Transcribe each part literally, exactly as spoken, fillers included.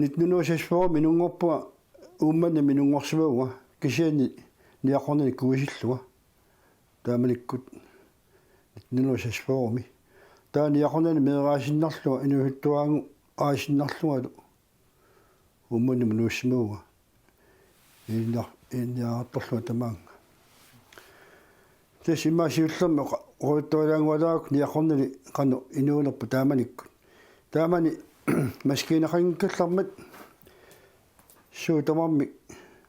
Nitten hundrede og seksogfyrre-mi inunngorpunga, Uummannami inunngorsimavunga, kisianni Niaqornani kuisillunga. Taamanikkut nitten hundrede og seksogfyrre-mi. Taava Niaqornani meeraasinnarlunga, inuusuttuaannguaasinnarlungalu Uummannamut nuussimavunga. Ilinniar-, ilinniartarlunga tamaanga. Tassa immaqa siullermik oqa-, oqaluttualaanngualaarukku Niaqornani qanoq inuunerput taamanikkut. Taamani maskiinaqanngikkallarmat suut tamarmik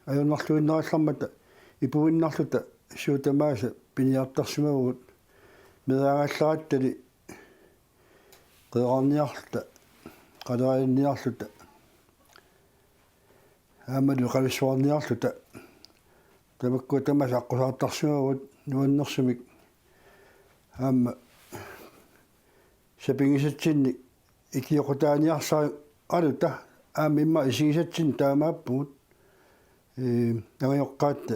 ajornarluinnarallarmata ipuinnarluta suut tamaasa piniartarsimavugut, meeraagallarattali qeqarniarluta, qaleralinniarluta, aammalu eqalussuarniarluta. Tamakkua tamaasa aqqusaartarsimavugut nuannersumik. Aamma sapinngisatsinnik ikioqutaaniarsaraluta, aamma immaqa isigisatsinnik taamaappugut. Ee, angajoqqaatta,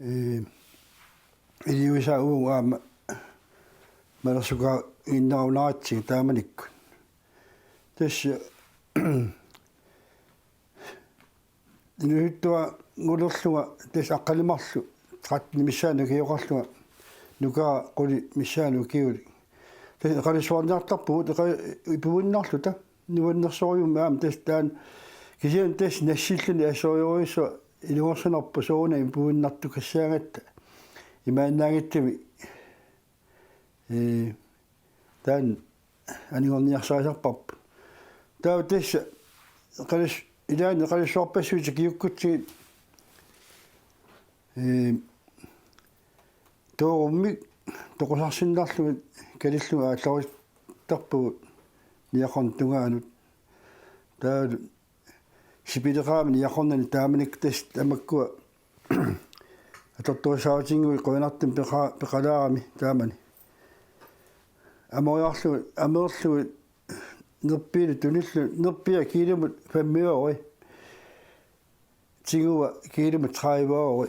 ee, iliuisaa uagut aamma malersukaaginnaraluaratsigu taamanikkut. Tassa inuusuttuanngulerlunga tassa aqqaneq-marluk tretten missaani ukioqarlunga, nukaara qulit missaani ukiulik. Tassa eqalussuarniartarpugut eqa-, ipuinnarluta, nuannersorujussuarmik aamma tassa taanna, kisianni tassa nassilluni assorujussuaq ilungersunarpoq soorunami ipuinnartukassagatta. Imaannaanngitsumik, ee, taanna anigorniarsarisarparput. Taava tassa eqalus-, ilaanni eqalussuarpassuit tikiukkutsigit, ee, toorummik toqusarsinnarlugit kalillugit aallaruttarpugut Niaqornap tungaanut. Taavalu sipileqaramik Niaqornani taamanikkut tassa tamakkua atortussaatinngui qujanartumik peqa-, peqalaarami taamani. Amoriarlugit, ameerlugit nerpiilu tunillugit, nerpiaq kiilumut femogfyrre, tigua kiilumut tredive.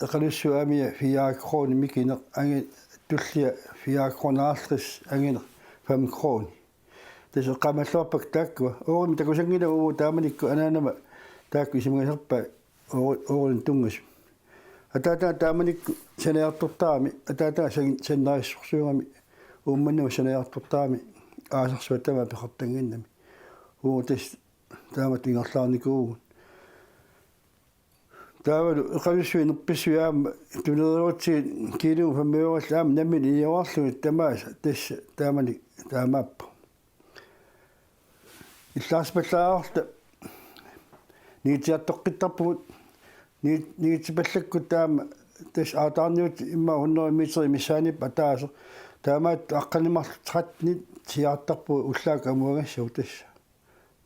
Eqalussuit amia fire kroner mikineq, angi-, tullia fire kroner halvtreds, angineq fem kroner. Tassa eqqaamalluarpakka taakkua. Oorimik takusanngilagut uagut taamanikkut anaanama taakku isumagisarpaat oori-, oorinut tunngasut. Ataataga taamanikkut sanaartortarami, ataataga san-, sannarissorsuugami, Uummannamut sanaartortarami, aasarsuaq tamaat peqartannginnami. Uagut tassa taamatut ingerlaarnikuuvugut. Taavalu eqalussuit nerpissuit aamma tunereerutsigit kiilumut femogfyrre aamma nammineq iliorarlugit tamaasa tassa taamani taamaappoq. Illaarsipallaarta nigitsiartoqqittarpugut, nigi-, nigitsipallakkutta aamma tassa aataarniut immaqa hundrede meter missaaniippoq ataaseq. Taamaattoq aqqaneq-marluk tretten siaartarpugut ullaakkut amuagassagut tassa.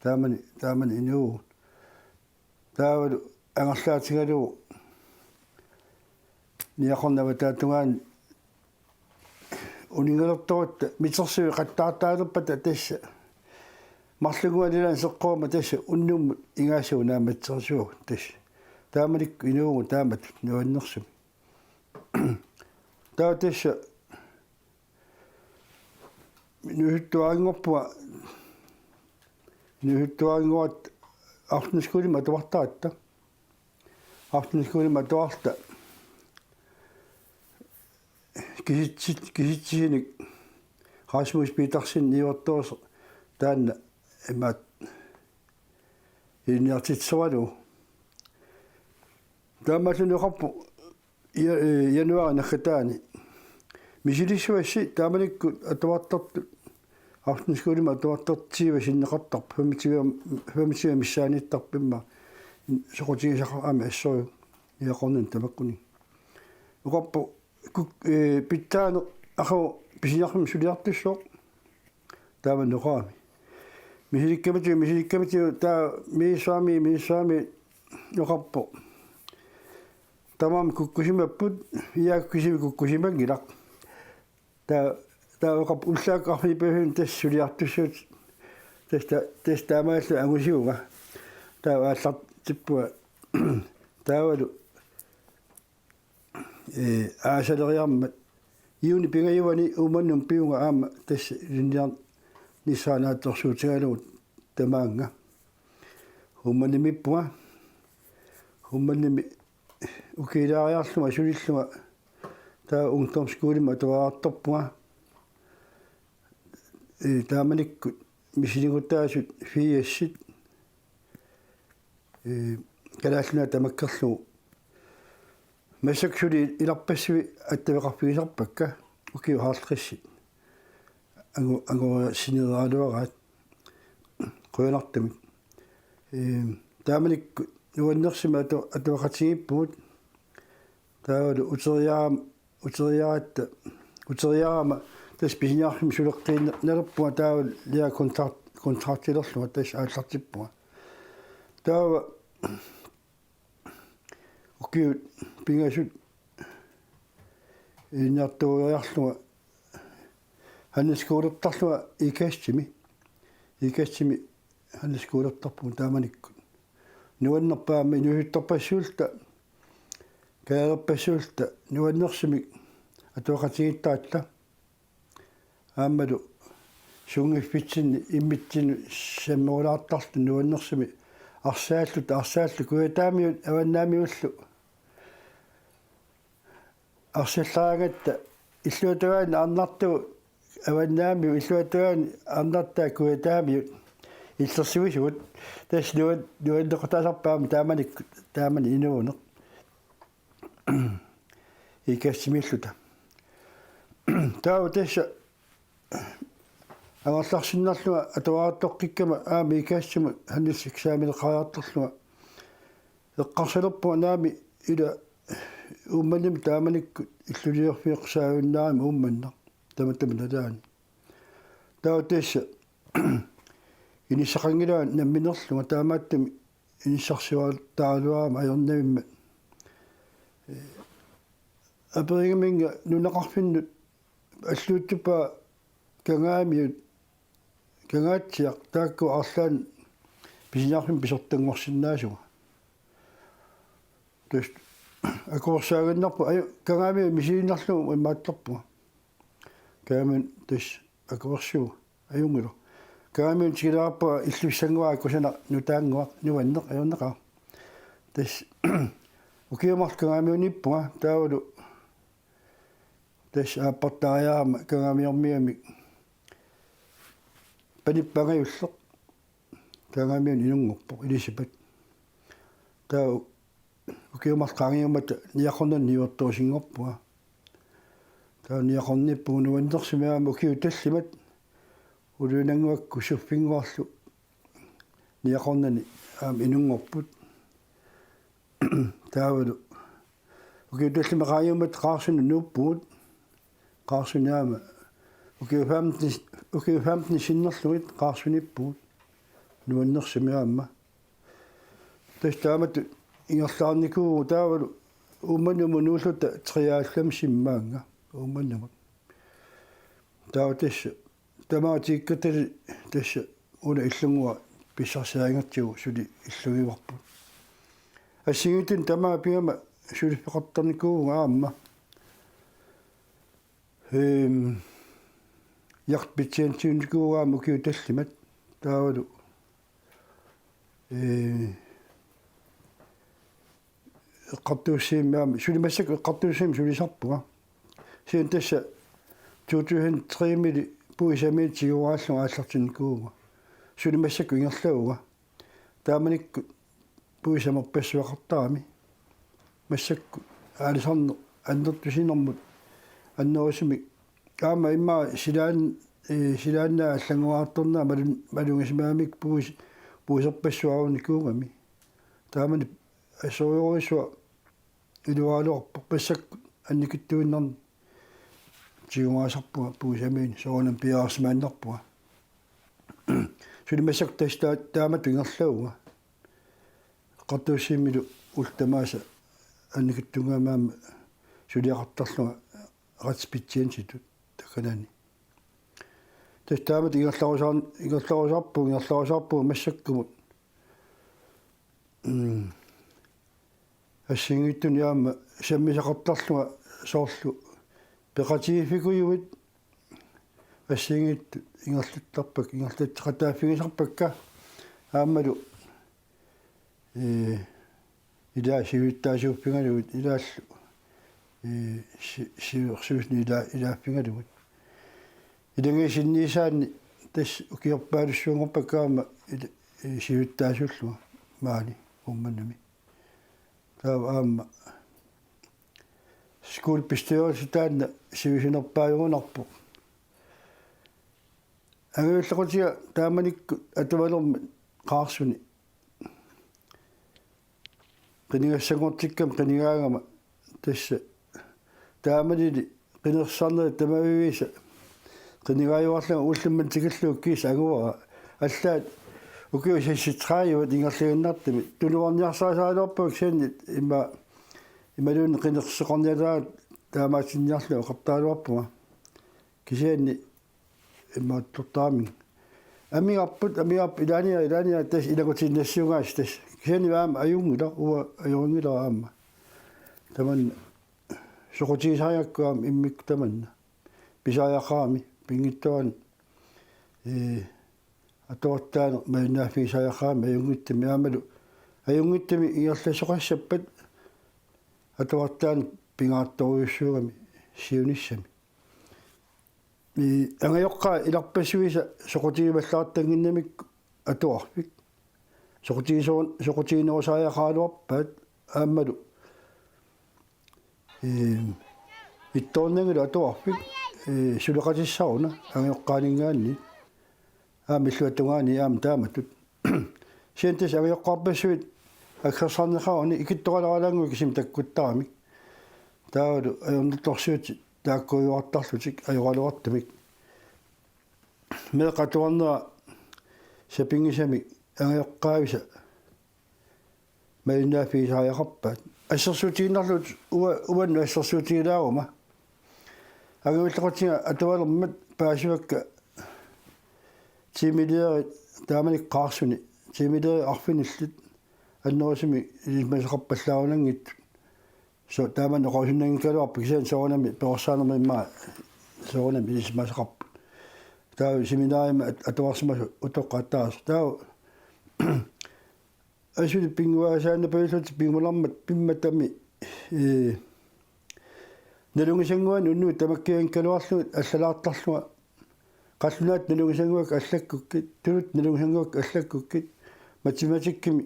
Taamani, taamani inuuvugut. Taavalu angerlaatigalugu Niaqornap avataata tungaani uninngalertorutta mitersuit qattaartaalerpata tassa marlunnguaq ilaanni seqqorama tassa unnummut ingaassuup naammatsersuugut tassa. Taamanikkut inuuvugut taamatut nuannersumik. Taava tassa inuusuttuaranngorpunga, inuusuttuaranngoratta aftenskolemut atuartaratta. Aftenskolemut atuarluta kisitsit-, kisitsisinik Rasmus Petersen niuertoortoq taanna imaattoq ilinniartitsisoralugu. Taamaalluni oqarpoq ja-, ee, januaarip naggataani: Misilissavassi, taamanikkut atuartartut, aftenskolemut atuartartut tyve sinneqartarput, femogtyve, femogtyve missaaniittarput immaqa soqutigisaqarami assorujuk Niaqornani tamakkuninnga. Oqarpoq: Kuk-, ee, pitsaaneq aqagu pisiniarfimmi suliartussooq. Taamani oqarami. Misilikkamitigut, misilikkamitigut, taava misissuarmi, misissuarmi oqarpoq: Tamarmik kukkusimapput, iaa, kisimi kukkusimanngilaq. Taava, taava oqarpoq: Ullaakkut arfineq-pingasunut tassa suliartussaagut. Tassa ta-, tassa taamaalillunga angusivunga. Taava aallartippunga. Taavalu ee, aasaleriarmat juunip pingajuani Uummannamut pivunga aamma tassa ilinniar-, Nissaanaattorsuutigalugu tamaanga. Uummannimiippunga. Uummannimi ukiilaariarlunga sulillunga taava ungdomsskolimi atuariartorpunga. Ee, taamanikkut misiligutaasut firsit. Ee, Kalaallit Nunaat tamakkerlugu. Massakkut suli ilarpassui attaveqarfigisarpakka ukiut halvtredsit. Angu-, angoriarsineeraluaraat qujanartumik. Ee, Taamanikkut nuannersumik atu-, atuaqatigiippugut. Taavalu uteriaram-, uteriaratta, uteriarama tassa pisiniarfimmi suleqqiinnalerpunga taavalu Lea kontrakt-, kontraktilerlunga tassa aallartippunga. Taava ukiut pingasut ilinniartuugaluarlunga handelsskolertarlunga Ikastimi. Ikastimi handelsskolertarpunga taamanikkut. Nuannerpoq aamma inuusuttorpassuulluta, kalaalerpassuulluta nuannersumik atuaqatigiittaratta. Aammalu sunngiffitsinni immitsinnut sammerulaartarluta nuannersumik arsaalluta, arsaalluta kujataamiut avannaamiullu. Arsallaraangatta illuatungaanik arnartugut avannaamiut, illuatungaanik arnartaat kujataamiut illersuisugut. Tassa nuan-, nuannequtaasarpoq aamma taamanikkut, taamani inuuneq. Ikastimiilluta. Taava tassa angerlarsinnarlunga atuariartoqqikkama aamma Ikastimut handelseksameneqariartorlunga eqqarsalerpunga naamik ila Uummannami taamanikkut illuliorfiup saajunnaarami Uummannaq tamatuma nalaani. Taava tassa inissaqanngilanga namminerlunga, taamaattumik inissarsiuaataraluarama ajornavimmat. Aperigaminnga nunaqarfinnut alluuttuppaa Kangaamiut, Kangaatsiaq taakku arlaannik pisiniarfimmi pisortanngorsinnaasunga. Tassa akuersaaginnarpunga, aju-, Kangaamiut misiliinnarlugu imaattarpunga. Kangaamiut tassa akuersuuvoq, ajunngilaq. Kangaamiut tikilaappaa illussannguaq kusanaq nutaannguaq nuanneq ajornaqaaq. Tassa ukiut marluk Kangaamiuniippunga taavalu tassa aappartariarama Kangaamiormiamik panippoq angajulleq. Kangaamiuni inunngorpoq Elisabeth. Taava ukiut marluk qaangiummata Niaqornani niuertorusunngorpunga. Taava Niaqorniippugut nuannersumik aamma ukiut tallimat uluinnannguakku suffinnguarlu Niaqornani aamma inunngorput. Taavalu ukiut tallimat qaangiummata Qaarsunut nuuppugut. Qaarsuni aamma ukiut femten, ukiut femten sinnerlugit Qaarsuniippugut nuannersumik aamma. Tassa taamatut ingerlaarnikuuvugut taavalu Uummannamut nuulluta treoghalvfemsimi maannga Uummannamut. Taava tassa tamaat tiikkatali tassa una illunnguaq pissarsiarinngatsigu suli illugivarput. Assigiinngitsunik tamaat pigama suliffeqartarnikuuvunga aamma. Ehm, jagtbetjentiunnikuuvunga aamma ukiut tallimat taavalu. Ee, Eqqartuussivimmik aamma, suli massakkut Eqqartuussivimmik sulisarpunga. Kisianni tassa to tusind tre-mili puisamiinik tigugaallunga aallartinnikuuvunga. Suli massakkut ingerlavunga. Taamanikkut puisamerpassuaqartarami. Massakkut aalisarneq annertusinermut annerusumik aamma immaqa silaan-, ee, silaannaat allanngoriartornerat malun-, malugisimagamik puis-, puiserpassuarunikuugami. Taamani assorujussuaq iluaraluarpoq, massakkut annikitsuinnarnik tigugaasarpunga puisamiinik, soorunami piareersimaannarpunga. Suli massakkut tassa taa-, taamatut ingerlavunga. Eqqartuussivimmilu ullut tamaasa annikitsunnguamik aamma suliaqartarlunga retsbetjentitut takanani. Tassa taamatut ingerlarusaar-, ingerlarusaarpugut, ingerlarusaarpugut massakkumut. Mm. Assigiinngitsunik aamma sammisaqartarlunga soorlu peqatigiiffikujuit assigiinngitsut ingerlattarpakka, ingerlatseqataaffigisarpakka aammalu, ee, ilaa siulittaasuuffigalugit ilaallu, ee, si-, siuersuisuni ilaa-, ilaaffigalugit. Ilagiit sinniisaanni tassa ukiorpaalussuanngorpakka aamma ila-, ee, siulittaasuullunga maani Uummannami. Taava aamma skolebestyrelse taanna sivisunerpaajugunarpoq. Angajullequtiga taamanikkut atualermat Qaarsuni qinigassanngortikkama qinigaagama tassa taamanili qinersisarnerit tamaviisa qinigaajuarlunga ullumimut tikillugu kiisa anguvara. Allaat ukiut seksogtredive ingerlaannartumik tunuarniarsarisaagaluarpunga kisianni ima-, imaluunniit qinersisoqarniaraangat taamaatsinniarlunga oqartaraluarpunga. Kisianni imaattortaramik. Amigarput, amigarput, ilaania, ilaania, tassa ilaqutaasinnaassuunga tassa. Kisianni aamma ajunngilaq, uanga ajorinngilara aamma. Tamanna soqutigisarigakkit aamma immikkut tamanna. Pisariaqarami, pinngitsoorani, ee, atuartaaneq malinnaaffigisariaqarami ajunngitsumik aammalu. Ajunngitsumik ingerlasoqassappat atuartaaneq pingaartorujussuugami siunissami. Ee, angajoqqaat ilarpassuisa soqutigivallaartannginnamikku atuarfik. Soqutigisoor-, soqutiginerusariaqaraluarpaat aammalu, ee, ittoornanngilaat atuarfik, ee, suleqatissaruna angajoqqaaninngaanniit. Aamma illuatungaani aamma taamatut. Kisianni tassa angajoqqaarpassuit aggersarneqaruni ikittoqalaaraluarlugit kisimi takkuttaramik. Taavalu ajornartorsiutit taakkuujuartarlutik ajoraluartumik. Meeqqat atuarnerat sapinngisamik angajoqqaavisa malinnaaffigisariaqarpaat. Assersuutigiinnarlugu ua-, uannut assersuutigilaaruma. Angajullequtiga atualermat paasivakka tiimilederit taamanikkut Qaarsuni. Tiimilederit arfinillit annerusumik ilisimasaqarpallaarunanngitsut. So, taama oqaluusinnanngikkaluarpoq kisianni soorunami perorsaanermi immaqa soorunami ilisimasaqarput. Taava seminariami at-, atuarsimasut utoqqaat taasoq. Taava asuli pinnguaasaannapavillutik piumalarmat pimmatami, ee, nalunngisannguanik unnuit tamakkianngikkaluarlugit allalaartarlunga. Qallunaat nalunngisannguakka allakkukkit, tuluttut nalunngisannguakka allakkukkit, matematikkimi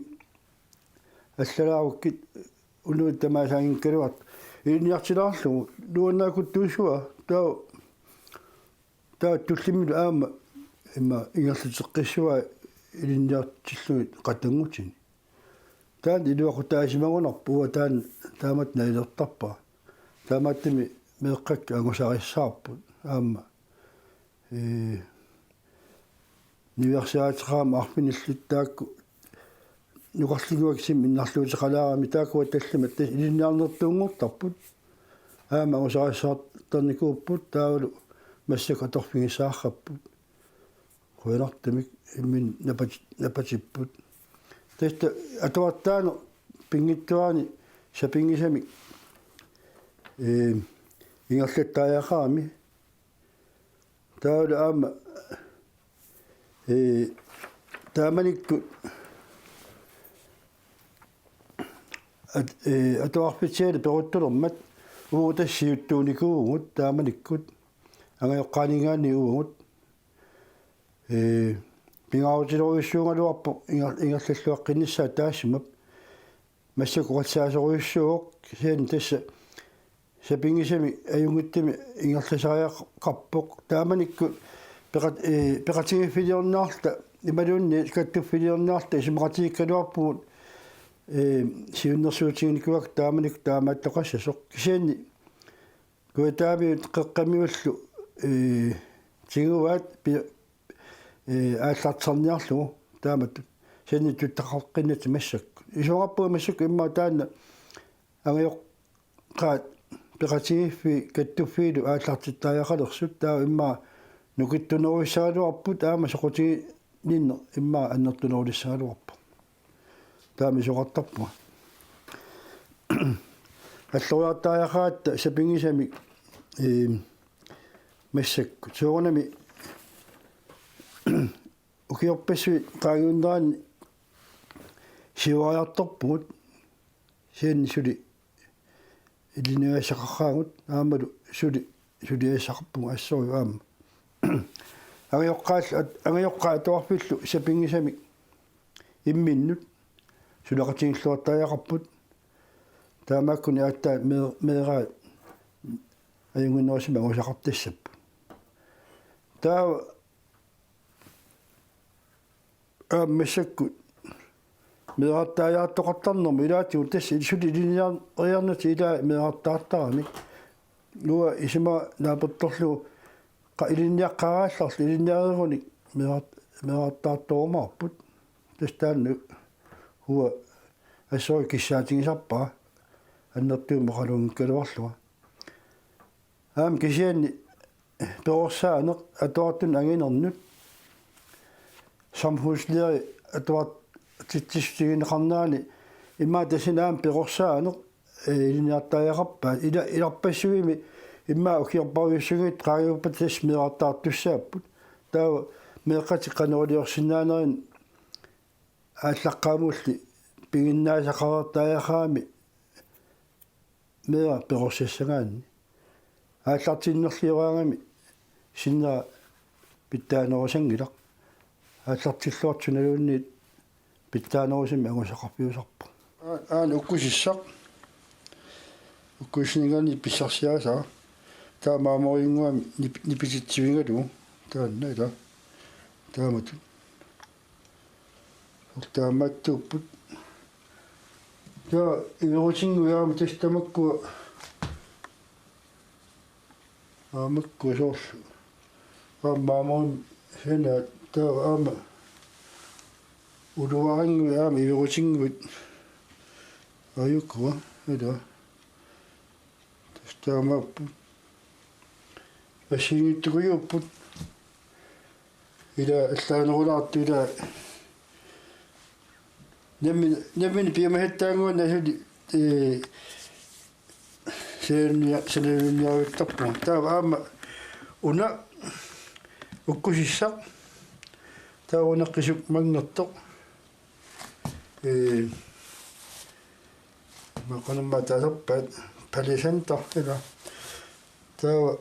allalaarukkit unnuit tamaasaanngikkaluartut. Ilinniartilaarlugu nuannaakuttuussuaq taava taava tullimmut aamma ima ingerlateqqissuaa ilinniartillugit qatanngutini. Taanna iluaqutaasimagunarpoq uanga taanna taamatut nalilertarpara. Taamaattumik meeqqakka angusarissavarput aamma, ee, niviarsiateqarama arfinillit taakku nukarlinnguakka kisimi innarluuteqalaarami taakkua tallimat tassa ilinniarnertuunngortarput. Aamma angusarissaartarnikuupput taavalu massakkut atorfigissaarput. Qujanartumik imminut napat-, napatipput. Tassa atuartaaneq pinngitsoorani sapinngisamik, ee, ingerlattariaqarami. Taavalu aamma, ee, taamanikkut at-, ee, atuarfitsiallu peruttulermat uagut tassa siuttuunikuuvugut taamanikkut angajoqqaaninngaanniit uagut. Ee, pingaarutilerujussuugaluarpoq inger-, ingerlalluaqqinnissaa taassuma. Massakkut oqallisaasorujussuuvoq, kisianni tassa sapinngisamik ajunngitsumik ingerlasariaqarpoq. Taamanikkut peqat-, ee, peqatigiiffiliorniarluta imaluunniit kattuffiliorniarluta isumaqatigiikkaluarpugut, ee, siunnersuutiginikuuakka taamanikkut taamaattoqassasoq. Kisianni Kujataamiut Qeqqamiullu, ee, tiguaat pi-, ee, aallartisarniarlugu taamatut. Kisianni tuttaqaqqinnatik massakkut. Isumaqarpunga massakkut immaqa taanna angajoqqaat peqatigiiffii kattuffiilu aallartittariaqalersut taava immaqa nukittunerujussuugaluarput aamma soqutigininneq immaqa annertunerulissagaluarpoq. Taama isorartarpunga. Alloriartariaqaratta sapinngisamik, ee, massakkut. Soorunami ukiorpassuit qaangiunneranni siuariartorpugut, kisianni suli ilinniagassaqaraagut aammalu suli suliassaqarpugut assorujussuaq aamma. Angajoqqaat, angajoqqaat atuarfillu sapinngisamik imminnut suleqatigiilluartariaqarput. Taamaakkuni aatsaat mee-, meeraat ajunnginnerusumik angusaqartassapput. Taava aamma massakkut meerartaariartoqartarnermut ilaatigut tassa suli ilinniar-, ilinniariarnatik ilai meerartaartaramik. Uanga isuma naapertorlugu qa-, ilinniaqqaaraallarlu ilinniareerunik meerar-, meerartaartorumaarput. Tassa taanna uanga assorujussuaq kissaatigisarpara annertuumik oqaluunngikkaluarlunga. Aamma kisianni perorsaaneq atuartunut anginernut sommerhuslæge atuartitsissutigineqarnerani immaqa tassani aamma perorsaaneq, ee, ilinniartariaqarpaat. Ila-, ilarpassivimmi immaqa ukiorpassuit qaangiuppata tassa meerartaartussaapput. Taava meeqqatik qanoq iliorsinnaanerini aallaqqaammulli piginnaasaqareertariaqarami meeraq perorsassagaanni. Aallartinnerlioraangami sinnera pitsaanerusanngilaq. Aallartilluartoq sunaluunniit pitsaanerusumik angusaqarfiusarpoq. Aa-, aana ukkusissaq. Ukkusissaninngaanniit pissarsiarisara. Taava marmorinnguamik nip-, nipititsivigalugu. Taanna ila. Taamatut. Taamaattuupput. Taava iverutinngui aamma tassa tamakkua. Aamma makkua soorlu. Aamma aamma sanaat taava aamma uluarinngui aamma iverutinnguit. Ajukua, ila. Tassa taamaapput. Assigiinngitsukujuupput. Ila allaanerulaartut ila. Nammi-, nammineq piumasattaannguanik asuli, ee, sanalinnia-, sanalinniaruttarpunga. Taava aamma una ukkusissaq. Taava una qisuk manngertoq. Ee, maqanamma taasarpaat palisanter ila. Taava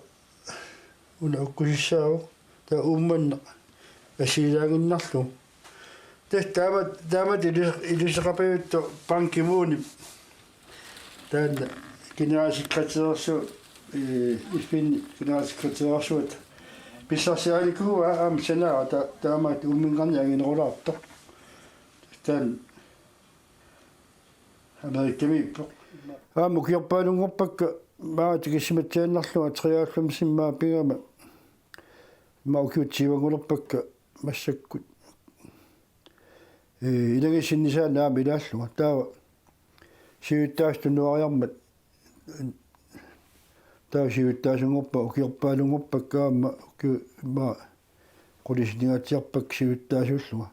una ukkusissaavoq. Taava Uummannaq assigilaannginnarlugu. Tassa taama, taama ilis-, ilisaqapiuttoq Ban Ki-moonip. Taanna generalsekretæri, ee, F N-ip generalsekretæriusuata. Pissarsiarinikuuaa aamma sanaara ta-, taamaattoq Uumminngaanniit anginerulaartoq. Taanna Amerikamiippoq. Aamma ukiorpaalunngorpakka maanga tikissimatsiaannarlunga treoghalvfemsimi maanga pigama. Maanga ukiut tyvenngulerpakka massakkut. Ee, ilagiit sinnisaanni aamma ilaallunga. Taava siulittaasut tunuariarmat. Taava siulittaasunngorpakka ukiorpaalunngorpakka aamma uki-, maanga qulisiniaatsiarpakka siulittaasuullunga.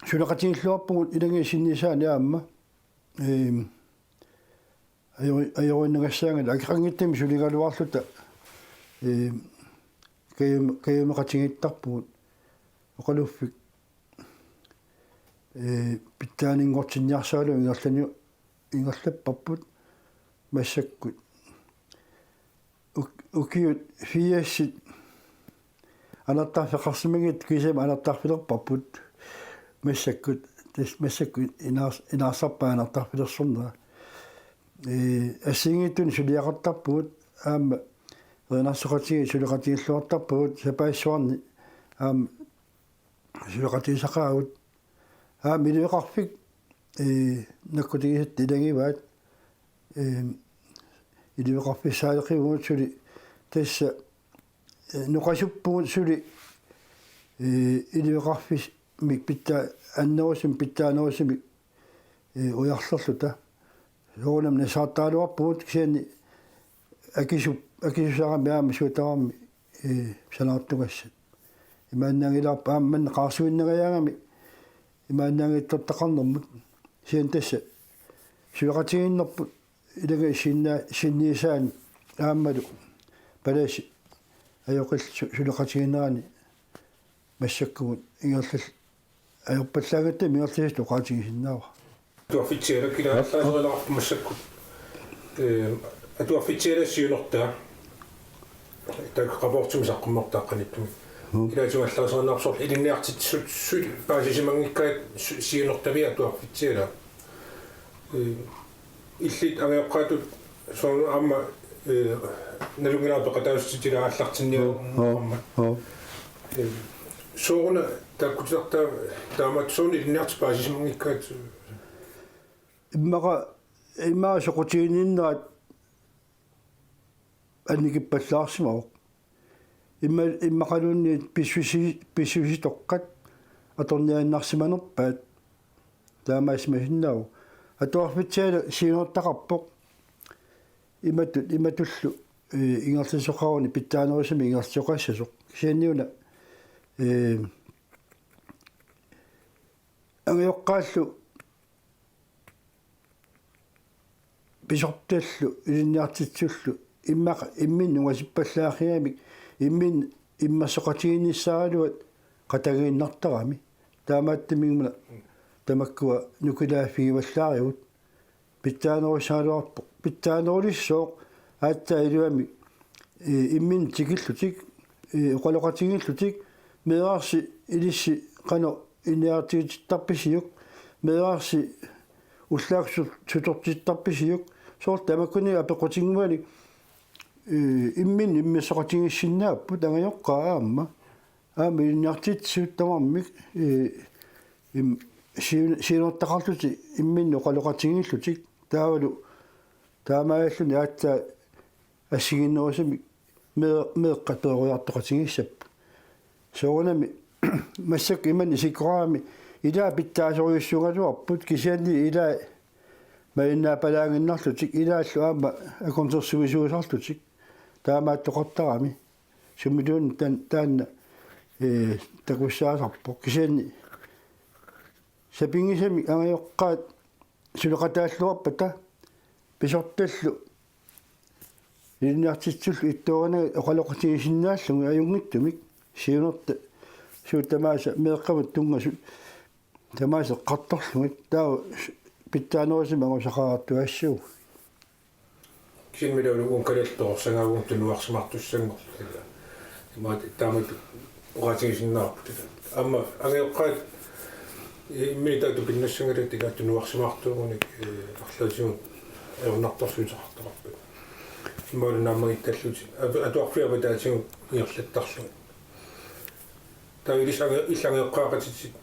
Suleqatigiilluarpugut ilagiit sinnisaanni aamma. Eem, ajori-, ajorinnagassaanngilaq, akeqanngitsumik suligaluarluta, eem, kajum-, kajumeqatigiittarpugut. Oqaluffik, ee, pitsaaninngortinniarsaralugu ingerlani-, ingerlapparput massakkut. Uk-, ukiut firsit anartarfeqarsimanngitsut kiisami anartarfilerparput massakkut, tassa massakkut inaars-, inaarsarpaat anartarfilersornera. Ee, assigiinngitsunik suliaqartarpugut aamma erinarsoqatigiit suleqatigiilluartarpagut sapaassuarni aamma suleqatigisaqaagut. Aamma iliveqarfik, ee, nakkutigisatta ilagivaat, ee, iliveqarfissaaleqivugut suli tassa, ee, noqasuppugut suli, ee, iliveqarfimmi pitsaa-, annerusumik pitsaanerusumik, ee, ujarlerluta. Soorunami nassaartaraluarpugut kisianni akisu-, akisusarami aamma suut tamarmik, ee, sanaartugassat. Imaannaanngilarput aamma manna qaarsuinnangajaagami imaannaanngitsortaqarnermut. Kisianni tassa suleqatigiinnerput ilagiit sinna-, sinniisaanni aammalu palasip ajoqillutik su-, suleqatigiinnerani Massakkumut ingerlal-, ajorpallaangatta ingerlasoq oqaatigisinnaavara. Atuarfitsialak, ila, aallaaserilaqarpoq massakkut. Ee, atuarfitsialak siunertaa. Taakku rapportimik saqqummertaaqqanittumi. Ilaatigut aallaasereernerput soorlu ilinniartitsisut paasisimanngikkaat su-, siunertavia atuarfitsialak. Ee, illit angajoqqaatut soorlu aamma, ee, nalunngilara peqataassutit ila aallartinniarneq aamma. Ee, sooruna taakkutitartaa taamatut soorlu ilinniartitsisut paasisimanngikkaat? Immaqa, immaqa soqutiginninnerat annikippallaarsimavoq. Imma-, immaqaluunniit pissusi-, pissusitoqqat atorniaannarsimanerpaat taamaasimasinnaavoq. Atuarfitsialak siunertaqarpoq. Imatut, imatullu, ee, ingerlasoqaruni pitsaanerusumik ingerlasoqassasoq. Kisianniuna, ee, angajoqqaallu pisortallu ilinniartitsisullu immaqa imminnut ungasippallaaqqigamik imminnut immersoqatigiinnissaraluat qatagiinnartarami. Taamaattumik una tamakkua nukilaaffigivallaarigut. Pitsaanerussagaluarpoq. Pitsaanerulissooq aatsaat iluamik, ee, imminnut tikillutik, ee, oqaloqatigiillutik, meerarsi ilissi qanoq ilinniartitsittarpisiuk, meerarsi ullaakkut su-, sutortittarpisiuk, soorlu tamakkuninnga apeqqutinnguanik, ee, imminnut immersoqatigiissinnaapput angajoqqaat aamma. Aamma ilinniartitsisut tamarmik, ee, im-, siu-, siunertaqarlutik imminnut oqaloqatigiillutik taavalu taamaalilluni aatsaat assigiinnerusumik mee-, meeqqat peroriartoqatigiissapput. Soorunami massakkut imannak isikkoqarami ilaa pitsaasorujussuugaluarput kisianni ilaa malinnaapalaaginnarlutik ilaallu aamma akornusersuisuusarlutik taamaattoqartarami. Sumiluunniit taan-, taanna, ee, takussaasarpoq. Kisianni sapinngisamik angajoqqaat suleqataalluarpata pisortallu ilinniartitsisullu ittoorinaga oqaloqatigisinnaallugit ajunngitsumik siunertaq suut tamaasa meeqqamut tunngasut tamaasa eqqartorlugit taava pitsaanerusumik angusaqartuassuu. Kisianni uagut kalaallit perorsagaagut tunuarsimaartussanngorluta. Imaattoq taamatut oqaatigisinnaavarput. Aamma angajoqqaat imminnut taakku tupinnassanngillat, ila tunuarsimaartuugunik, ee, arlaatigut ajornartorsiuteqartoqarput. Imaluunniit naammagittaallutik. Atu-, atuarfiit avataatigut ingerlattarlugit. Taava ilissi anga-, illit angajoqqaaqatitit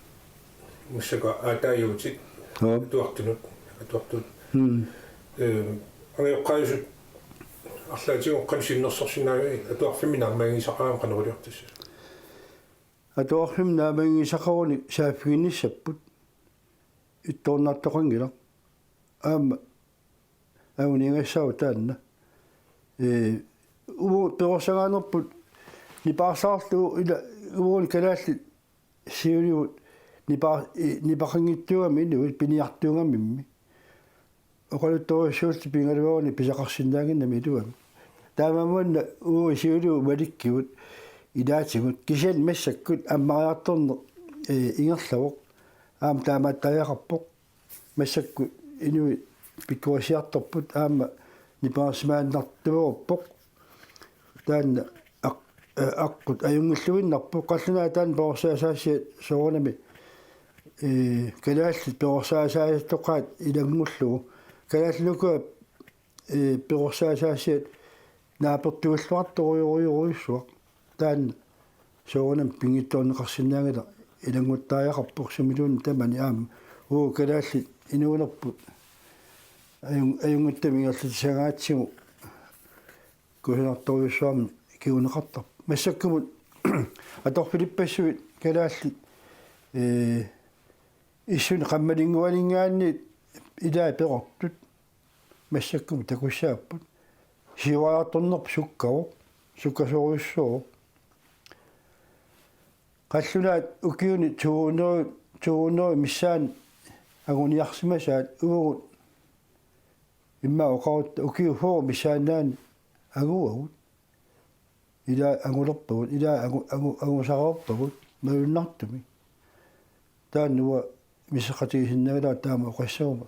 massakkut aataajuutit. Joo. Atuartunut, atuartut. Mm. Ee, angajoqqaajusut arlaatigut qanoq sinnersorsinnaavigit, atuarfimmi naammaginngisaqarami qanoq iliortissasut? Atuarfimmi naammaginngisaqarunik saaffiginnissapput. Ittoornartoqanngilaq. Aamma anguniagassaavoq taanna. Ee, uagut perorsagaanerput nipaarsaarlugu ila uagut kalaallit siulivut nipaa-, i-, nipeqanngitsuugami inuit piniartuugamimmi. Oqaluttorujussuullutik pigaluarunik pisaqarsinnaannginnami iluamik. Taamaammat una uagut siulivut malikkivut ilaatigut kisianni massakkut ammariartorneq, ee, ingerlavoq. Aamma taamaattariaqarpoq. Massakkut inuit pikkorissiartorput aamma nipangersimaannartuleruppoq. Taanna aq-, ee, aqqut ajunngilluinnarpoq. Qallunaat taanna perorsaasaassiat soorunami, ee, kalaallit perorsaasaasoqaat ilanngullugu. Kalaallit ukua, ee, perorsaasaassiat naapertuilluartorujorujorujussuaq. Taanna soorunami pinngitsoorneqarsinnaanngilaq ilannguttariaqarpoq sumiluunniit tamani aamma. Uagut kalaallit inuunerput ajun-, ajunngitsumik ingerlatissagatsigu kusanartorujussuarmik kinguneqartarpoq. Massakkumut atorfilippassuit kalaallit, ee, issunik qammalinnguaninngaanniit ilaat perortut. Massakkumut takussaapput. Siuariartornerput sukkavoq, sukkasoorujussuuvoq. Qallunaat ukiuni to hundrede, to hundrede missaani anguniarsimasaat uagut immaqa oqarutta ukiut fyrre missaannaanni anguagut. Ila angulerpagut, ila angu-, angu-, angusareerpagut. malunnartumik. Taanna uanga misissoqatigisinnaanngilanga taama oqassavarma.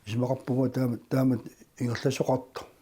Isumaqarpunga taama, taama ingerlasoqartoq.